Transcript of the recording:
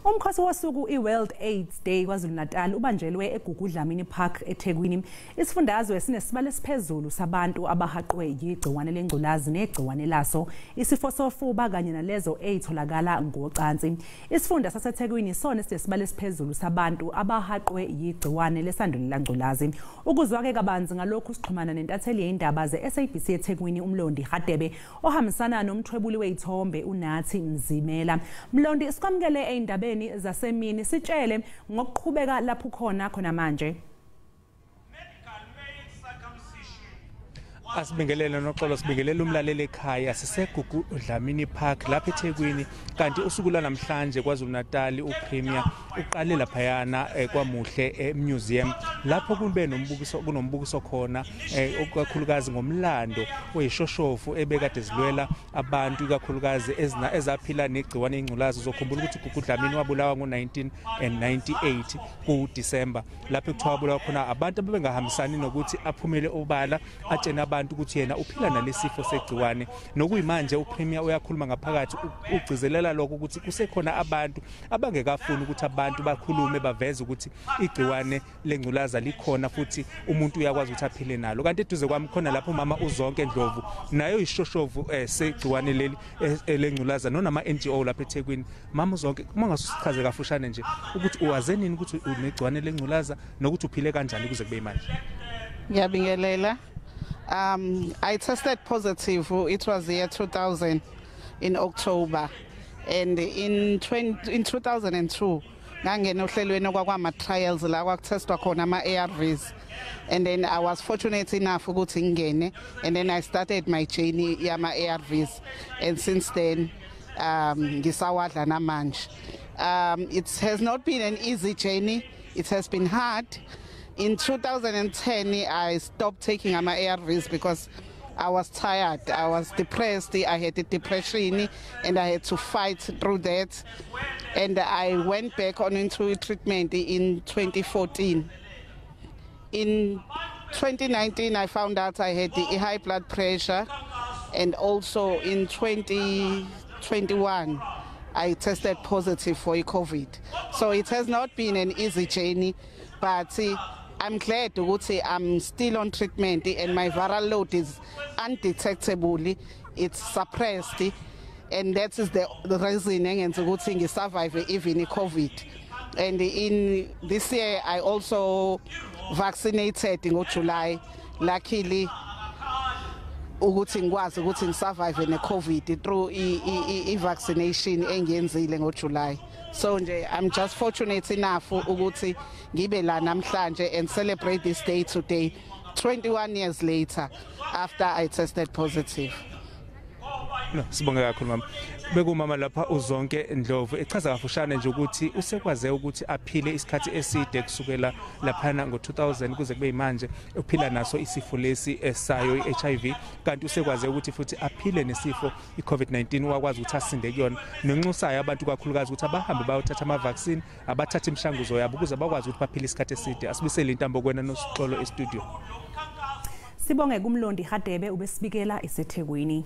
Umkhosi wosuku i-World AIDS Day KwaZulu-Natal ubanjelwe eGugu Dlamini Park eThekwini. Isifundazwe sinesibalo esiphezulu sabantu abahaqwe yigciwane lengculazi negciwane laso, isifo sofuba kanye nalezo ezitholakala ngocansi. Isifunda saseThekwini sona sinesibalo esiphezulu sabantu abahaqwe yigciwane lesandulela ngculazi. Ukuzwa-ke kabanzi ngalokhu sixhumana nentatheli yezindaba ze-SABC eThekwini uMlondi Hadebe ohambisana nomthwebuli wezithombe uNathi Mzimela. Mlondi, sikwamukele ey'ndabeni zasemini, sitshele ngokuqhubeka lapho khona khona manje. Asibingelele noxolo, sibingelele umlaleli ekhaya. SiseGugu Dlamini Park lapha eThekwini, kanti usuku lwanamhlanje KwaZulu-Natal uPremier uqale laphayana kwaMuhle eMuseum lapho kube nombukiso, kunombukiso khona ikakhulukazi ngomlando oyishoshovu ebekade zilwela abantu ikakhulukazi ezaphila negciwane ingculazi. Uzokhumbula ukuthi uGugu Dlamini wabulawa ngo-1998 kuDisemba, lapho kuthiwa wabulawa khona abantu abebengahambisani nokuthi aphumele obala atshene abantu ukuthi yena uphila nalesifo segciwane. Nokuyimanje uPremier uyakhuluma ngaphakathi, ugcizelela lokho ukuthi kusekhona abantu abangekafuni ukuthi abantu bakhulume baveze ukuthi igciwane lengculaza likhona futhi umuntu uyakwazi ukuthi aphile nalo. Kanti eduze kwami khona lapho umama uZonke Ndlovu, naye uyishoshovu segciwane leli lengculaza nonama NGO lapha eThekwini. Mama uZonke, uma ungasusichaze kafushane nje ukuthi uwaze nini ukuthi unegciwane lengculaza nokuthi uphile kanjani kuze kube manje. Ngiyabingelela. I tested positive. It was the year 2000 in October, and in 2002 ngangena ohlelweni okwama trials la kwakutestwa khona ama ARVs, and then I was fortunate enough ukuthi ngingene, and then I started my journey yama ARVs, and since then ngisawadla namanje. It has not been an easy journey. It has been hard. In 2010, I stopped taking my ARVs because I was tired. I was depressed. I had a depression, and I had to fight through that. And I went back on into treatment in 2014. In 2019, I found out I had the high blood pressure, and also in 2021, I tested positive for COVID. So it has not been an easy journey, but I'm glad ukuthi I'm still on treatment and my viral load is undetectable. It's suppressed, and that is the reason engenza ukuthi ngisurvive even COVID. And in this year I also vaccinated in July. Luckily ukuthi ngikwazi ukuthi ngisurvive ne-COVID through i-vaccination engiyenzile ngoJuly. So nje I'm just fortunate enough ukuthi ngibe la namhlanje and celebrate this day today 21 years later after I tested positive. No, sibonge kakhulu mama. Bekumama lapha uZonke Ndlovu echaza kafushane nje ukuthi usekwaze ukuthi aphile isikhathi eside kusukela laphana ngo-2000 kuze kube manje uphila naso isifo lesi esayo i-HIV, kanti usekwaze ukuthi futhi aphile nesifo i-COVID-19, wakwazi ukuthi asinde kuyona. Nenxusayo abantu kakhulukazi ukuthi abahambe bayothatha ama-vaccine, abathathe imishanguzo yabo ukuze bakwazi ukuthi baphile isikhathi eside. Asibisele intambo kwena noSixolo e-studio. Sibonge kuMlondi Hadebe ubesibikela eseThekwini.